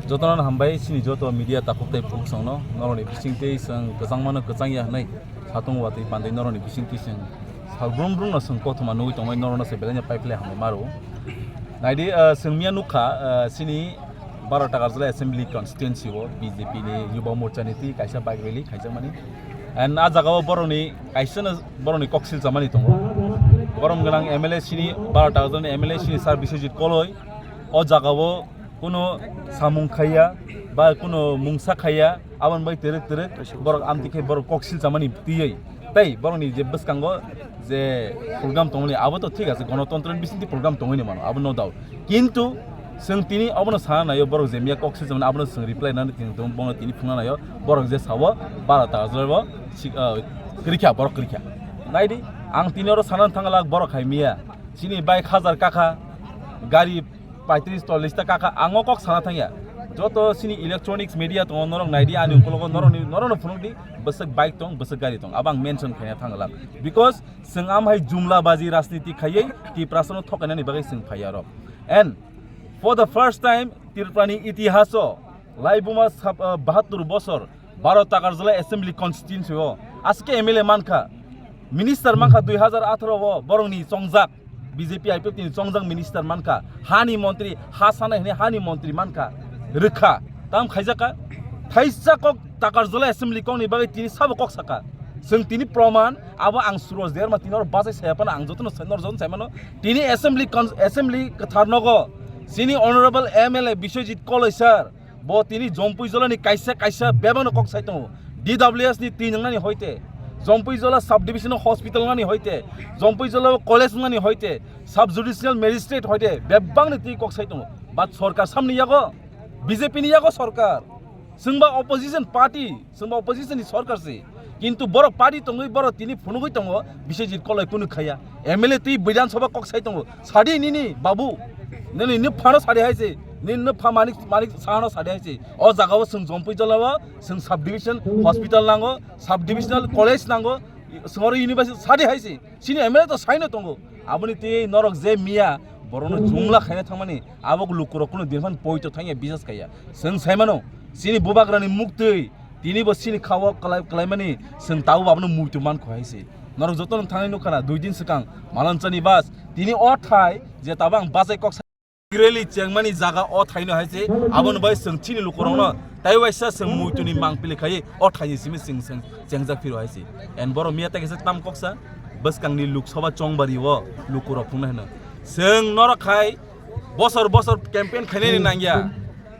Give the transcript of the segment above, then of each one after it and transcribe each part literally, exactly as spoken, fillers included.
Jotono hambai, chini joto media takhuk tei bukhuk songno norokni bisingtwi chwng kwchangmano kwchangya hwnwi satung watwi pandai norokni bisingtwi chwng salbrum brumno chwng kothoma nugwi tongwi norokno se belai no paiphlai hambai maro. Naidi, ah, chwng miya nukha, ah, chini baro Takarjala Assembly Constituency o B J P ni Yuba Morcha ni twi kaisa bike rally khaijakmani. And ah jaga o borokni kaisa no borokni kok silchamani tongo. Borom gwnang M L A chini baro Takarjala ni M L A chini Sir Biswajit Koloi o jaga o kuno samung khaiya ba kuno mungsa khaiya, aboni bai twrwk twrwk borok amtwi khe borok kok silchamani twiwi tei borokni je bwskango je program tongmani abo to thik ase, gonotontro ni bisingtwi program tongwi mano, abo no doubt. Kintu chwng tini abono sana naio, borok je miya kok silchamani abono chwng reply nani tini tong bono tini phungna naio, borok je sao bara ta jora bo sik-, ah, kwrwikha, borok kwrwikha. Naidi, ang tini oro sana thangla borok hai miya chini bike hajar kakha, gari paitris tollis ta kakha, ang o kok sana thangya. Joto chini electronics media tongo, norok naidi, ani ukologo norokni, norokno phunukdi, bwswk bike tong, bwswk gari tong, abo ang mention khaina thangla. Because chwng amhai jumla baji rajniti khaiwi Tiprasano thokainani bagwi chwng phaiya rok. And for the first time, Tripurani itihaso laibuma sab-, ah, bahattur bosor baro Takarjala Assembly Constituency o aske M L A mankha, minister mankha dui hazar atharo o borokni chongjak, B J P I P F ni chongjak minister mankha, hani montri, ha sanai hwnwi hani montri mankha, rwkha, tam khaijakha, thaisa kok Takarjala Assembly kokni bagwi tini sabo kok saka, chwng tini proman, abo ang Suraj Derma tini oro bachai saya phano ang jotono sai, nor jotono sai mano, tini Assembly con-, Assembly kwthar nogo chini Honorable M L A Biswajit Koloi sir, bo tini Jompui Jolani kaisa kaisa bebakno kok sai tongo. D W S ni twi nwngnani hoite, Jompui Jola Sub Division Hospital nwngnani hoite, Jompui Jola College nwngnani hoite, Sub Judicial Magistrate hoite bebakni twi kok sai tongo. But sorkar samni yago, B J P ni yago sorkar. Chwngba opposition party, chwngba opposition ni sorkar se. Kintu borok party tongwi borok tini phunugwi tongo, Biswajit Koloi kunu khaya. M L A twi Bidhan Sabha kok sai tongo. Sadi nini babu. Nini, nini phano sadi hai se. Nini, nini pha Manik, Manik Sahano sadi hai se. O jaga o chwng Jompui Jola o, chwng sub division hospital nango, sub divisional college nango, chwng oro university sadi hai se. Chini M L A to saino tongo. Aboni twi norok je miya, borokno jumla khaina thangmani, abo lukurok kuno din phan poito thangya, bisas khaiya. Chwng saimano, chini bubagrani muktwi, tini bo chini khao kalai-, kalaimani, chwng tabuk abono muitu mankho hai se. Norok jotono thangwi nukha na, dui din swkang, Malanchani bus, tini o thai, je tabuk ang bachai kok sa-, rally chengmani jaga o thaino hai se, abono bai chwng chini lukurokno, tei waisa chwng muituni mangpili khai, o thaini simi chwng, chwng chengjak phiro hai se. And borok miya tei kaisa tam koksa, bwskangni Lok Sabha chongbari o lukurok phunuknai hwno. Chwng norok khai, bosor bosor campaign khainani nangya.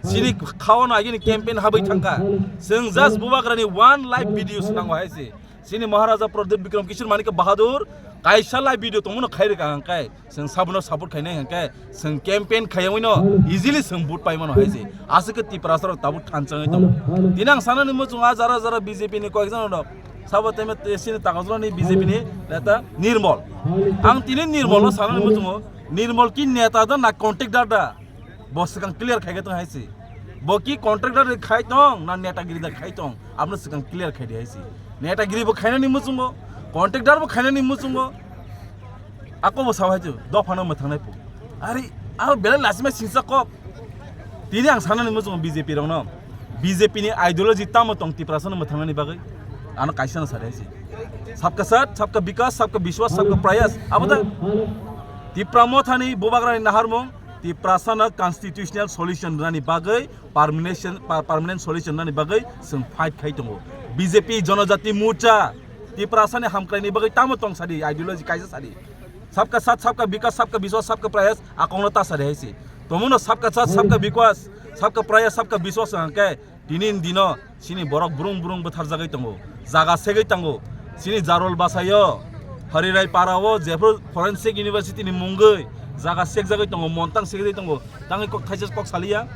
Chini khao no agini campaign habwi thangkha. Chwng just bubagrani one live video swnango hai se. Chini Maharaja Pradip Bikram Kishore Manik Bahadur kaisa live video tongmano khairika hwnkhe chwng sabono support khainai hwnkhe chwng campaign khaiyawi no easily chwng vote paimano hai se. Aswk khe Tiprasa rok tabuk thanchangwi tongo. Tini ang sanani muchungo ah jara jara B J P ni koyekjon rok sabo tei chini Takarjala ni B J P ni neta Nirmol. Ang tini Nirmol no sanani muchungo, Nirmol ki neta da na contractor da? Bo swkang clear khai tong hai se. Bo ki contractor de khai tong na netagiri da khai tong? Abno swkang clear khai di hai se. Netagiri bo khainani muchungo, contractor bo khainani muchungo. Ako bo sao hai tu, dophano mwthangnai pu. Ari, abo belai lasima singsa kok. Tini ang sanani muchungo B J P rokno. B J P ni ideology tamo tong Tiprasano mwthangnani bagwi? Ano kaisa no sari hai se. Sabka saath, sabka bikas, sabka biswas, sabka prayas. Abo da Tipra Mothani bubagrani naharmung, Tiprasano constitutional solution rwnani bagwi, permanent, per-, permanent solution rwnani bagwi chwng fight khai tongo. B J P Janajati Morcha, Tiprasani hamkraini bagwi tamo tong sadi, ideology kaisa sadi. Sabka saath, sabka bikas, sabka biswas, sabka prayas, akongno ta sadi hai se. Tomono sabka saath, sabka bikas, sabka prayas, sabka biswas hwnkhe, tini ni dino chini borok brung brung bwtharjagwi tongo, jaga segwi tongo. Chini Jarol basaio, Harirai para o jephru Forensic University ni mungwi jaga sekjagwi tongo, montang segwi tongo. Tangwi kok thaisa kok saliya,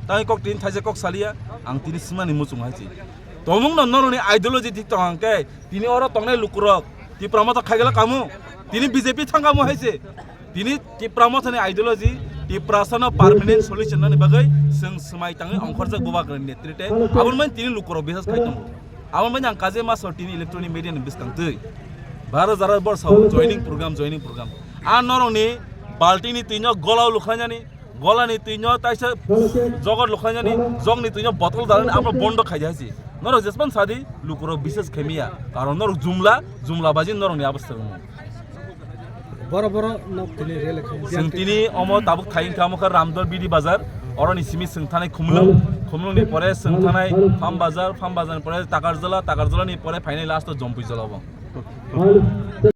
tangwi kok tini thaisa kok saliya, ang tini swngmani muchung hai se. Tomungno norokni ideology thik tong hwnkhe, tini oro tongnai lukurok Tipra Motha khaigala kamu, tini B J P thangkamu hai se. Tini Tipra Mothani ideology, Tiprasano permanent solution nani bagwi chwng swmai tangwi ongkhorjak bubagrani netrite. Aboni mani tini lukurok bisas khai tongo. Aboni mani ang kaje masor tini electronic media ni bwskang twi. Baro jaro bor sao joining program, joining program. A norokni baltini twino golao lukhlainani, Golani twino taisa jogor lukhlainani, jogni twino botol dalani abo bondo khaidi haisi. Norok jespan sadi lukurok bises khemiya. Karon norok jumla, jumla baji norokni abostha rwmung. Boro boro nok tini rel khe. Chwng tini omo tabuk thaing kha mokha Ramdor Bidi Bazar. Oroni simi chwng thanai Khumlung. Khumlungni pore chwng thanai Farm Bazar, Farm Bazarni pore Takarjala, Takarjalani pore phainai last o Jompui Jala bo.